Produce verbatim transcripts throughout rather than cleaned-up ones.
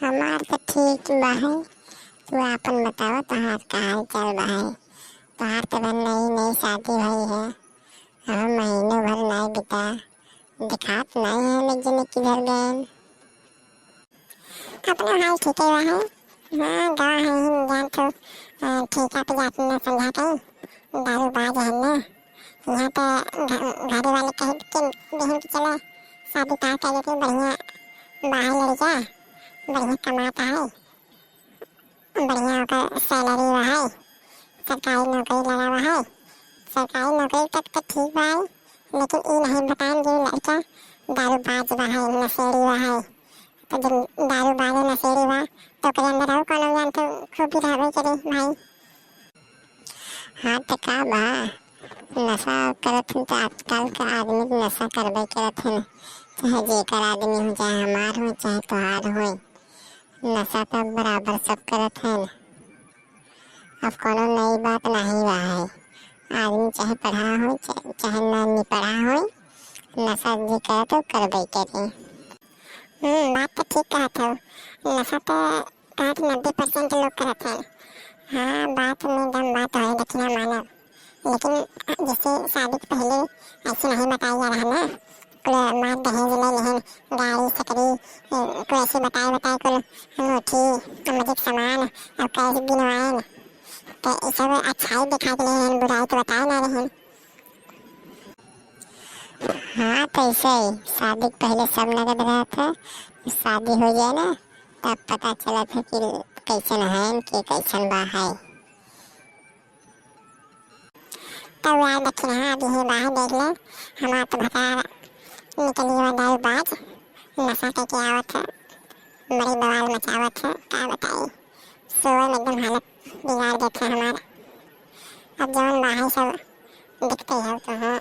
हमार तो ठीक बा है, तू आपन बतावा, तोहार का हाल चाल बा है? तोहार तो अभी नई नई शादी भई है, अब महीनों भर नाई बिता, दिखात नाई है लोग जने किधर गएन। अपना हाल ठीके बा है। हाँ, गवा है ही जान तो, अ, ठीका पे जात ना समझा कहीं, दारू बाज है ना। यहाँ पे घ-, घरे वाले कहे कि देहन कि चलो शादी तय कर लेते, बढ़िया बाहर लड़का, बढ़िया कमाता है, बढ़िया ओकर salary बा है, सरकारी नौकरी लगा हुआ है। सरकारी नौकरी तक तो ठीक बा है, लेकिन ई नहीं बताएन कि लड़का दारू बाज बा है, नशेड़ी बा है। तो जब दारू बाज नशेड़ी बा, तो ओकरे अंदर और कौनो जान तो खूबी रहबे करे भाई। हाँ, तो का बा, नशा करत हन तो आजकल के आदमी के नशा करबे करत हन, चाहे जेकर आदमी हो, चाहे हमार हो, चाहे तोहार हो, नशा तो बराबर सब करत हन। अब कौनो नई बात नहीं बा है, आदमी चाहे पढ़ा हो, चा-, चाहे ना, नहीं पढ़ा हो, नशा जे करे तो करबे करे। हम्म, बात तो ठीक कहत हो, नशा तो कहत नब्बे percent लोग करत हैं। हाँ, बात में दम बात है, दक्षिणा मानव, लेकिन जैसे शादी के पहले ऐसे नहीं बताया जा रहा ना, कुल मार दहेज ले लेहन, गाड़ी सकरी, ए, कुल ऐसे बताए बताए कुल अंगूठी, अमजिक सामान, और कैश गिनवाएन, तो ये सब अच्छाई दिखा के लेहन, बुराई तो बताए ना रहन। हाँ, तो ऐसे ही शादी के पहले सब नगद रहत है, शादी हो जाए ना, तब पता चलत है कि कैसन है, के कैसन बा है। तब यार दक्षिणा अभी ही बाहर देख ले, हमार तो भतार निकली हुआ दारू बाज, नशा करके आवत है, बड़ी बवाल मचावत है, का बताई। सोए में एकदम हालत बिगाड़ देत है हमार। अब जवन बा है सब देखते ही हो तो, हाँ।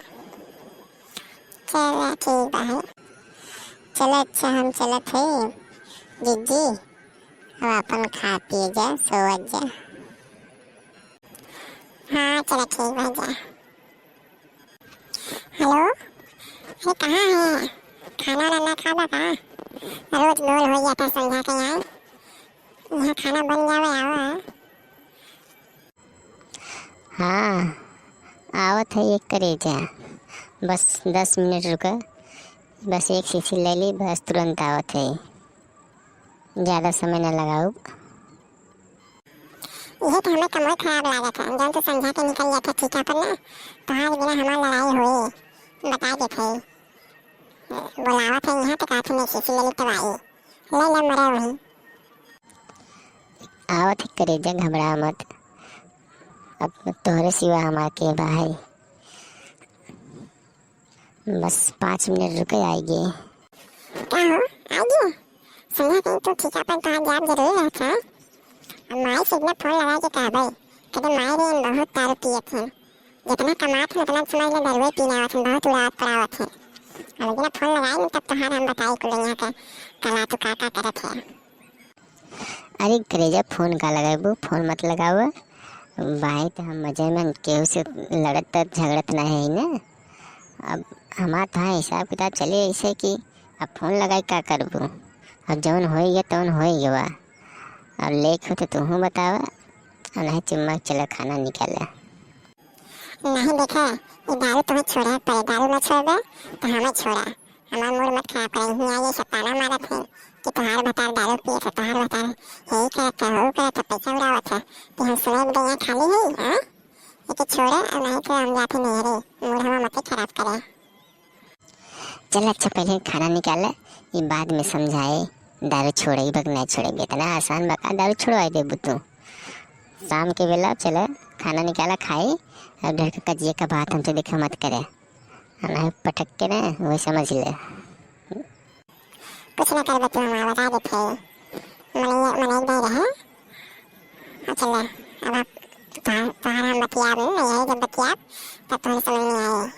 चल, ठीक बा है। चल, अच्छा, हम चलत है, जिज्जी, अब अपन खा पिए जा, सोवत जा। हाँ, चल, ठीक बा, जा। हेलो, अरे, कहाँ है? खाना वाना ना खाबा का? रोज गोल हो जाता संझा के यहाँ। यहाँ खाना बन जावे, आवा। हाँ, आवत है एक करेजा, बस दस मिनट रुका, बस एक शीशी ले ली, बस तुरंत आवत है, ज्यादा समय ना लगाऊ। इहे तो हमें कमवे खराब लागत है, जौन तू संझा के निकल जात है ठीका पर ना, तोहार बिना हमार लड़ाई होई, बता देत है। बोलावत है यहाँ तो कहत है, "नहीं, शीशी ले ली तो आई, ले ले मरे वही।" आवत है करेजा, घबरा मत, अब तोहरे सिवा हमार के बा है। बस पाँच मिनट रुके, आइगे। का हो, आइगे? सुना कि तू ठीका पर तोहार जाब जरूरी रहत है। अब माई से एक बार फोन लगा के कहबे, कहते, "माई रे, बहुत दारू पियत हैं। जितना कमात हैं, उतना समझ ले, दारुए पीने आवत हैं, बहुत उड़ावत पड़ावत हैं। अब एक बार फोन लगाई न, तब तोहार हम बताई कुल यहाँ के कला तू का का करत है।" अरे करेजा, फोन का लगाबू, फोन मत लगावा। बाई तो हम मजे में केहू से लड़त झगड़त ना है ना। अब हमार तो हिसाब किताब चले ऐसे कि अब फोन लगाई का करबू, अब जौन होई गया तौन होई गया बा। अब लेख हो तो तूहू बतावा, और नहीं चुम्मा चलो खाना निकाले। नहीं देखे, ये दारू तुम्हें छोड़े पड़े, दारू ना छोड़बे तो हमें छोड़ा। हमार मूड मत खराब करे, हियाँ ये सब ताना मारत हैं कि तोहार भतार दारू पियत है, तोहार भतार यही करत है, वो करत है, पैसा उड़ावत है, कि हम सुने बदे यहाँ खाली है, हाँ? ये के छोड़े, और नहीं तो हम जाते नहीं रे, मूड हमार मत खराब करे। चल अच्छा, पहले खाना निकाले, ये बाद में समझाए, दारू छोड़े बा कि नहीं छोड़े, इतना आसान बा का दारू छोड़वाई देबू तू? शाम के बेला चले, खाना निकाला खाई, अब ढेर का कजिए का बात हमसे देखा मत करे, नहीं पटक के ना वही समझ ले। कुछ ना करबे तू, हमारा बता देते हैं। मने, मने एक दाई रहे। हाँ, चल, अब आप तोहार, तोहार हम बतियाब, नहीं, यही जब बतियाब, तब तोहरे समझ में आई।